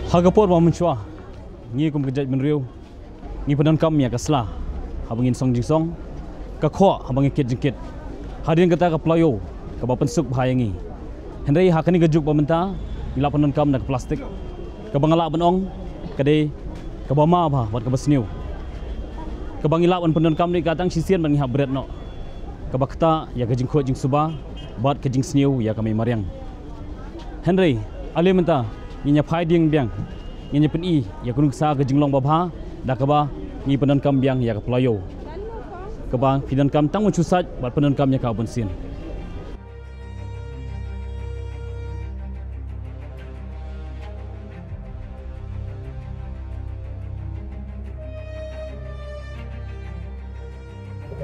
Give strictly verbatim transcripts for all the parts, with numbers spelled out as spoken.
Ha ka por ba mynshuwa, ngi kum ka jaitbynriew ngi pyndonkam ïa ka sla haba ngin song jingsong, ka khoh haba ngi kit jingkit. Hadien kata ka playoh kaba pynsuk bha ïa ngi. Hynrei ha kane ka juk ba mynta ngi lah pyndonkam da ka plastik. Kaba nga lah ban ong ka dei kaba ma bha bad kaba sniew. Kaba ngi lah ban pyndonkam dei ka tang shisien ban ngi hap bret noh. Kaba ktah ïa ka jingkhuid jingsuba bad ka jingsniew ïa ka mei mariang. Hynrei ale mynta ngin ïa phai dieng biang, ngin ïa pyni ïa ka nuksa ka jinglong babha da kaba ngi pyndonkam biang ïa ka playoh. Kaba pyndonkam tang mynshuwa bad pyndonkam ïa ka bunsien.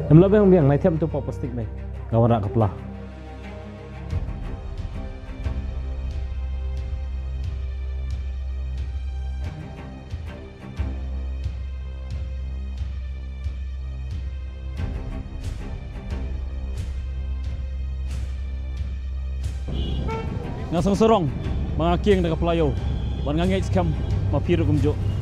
Em la biang biang, nai thiam tu pop plastik me. Nga wanrah ka pla. Nga sngewsarong ba nga kieng da ka playoh, bad nga ngeit skhem ma phi ruh kumjuh.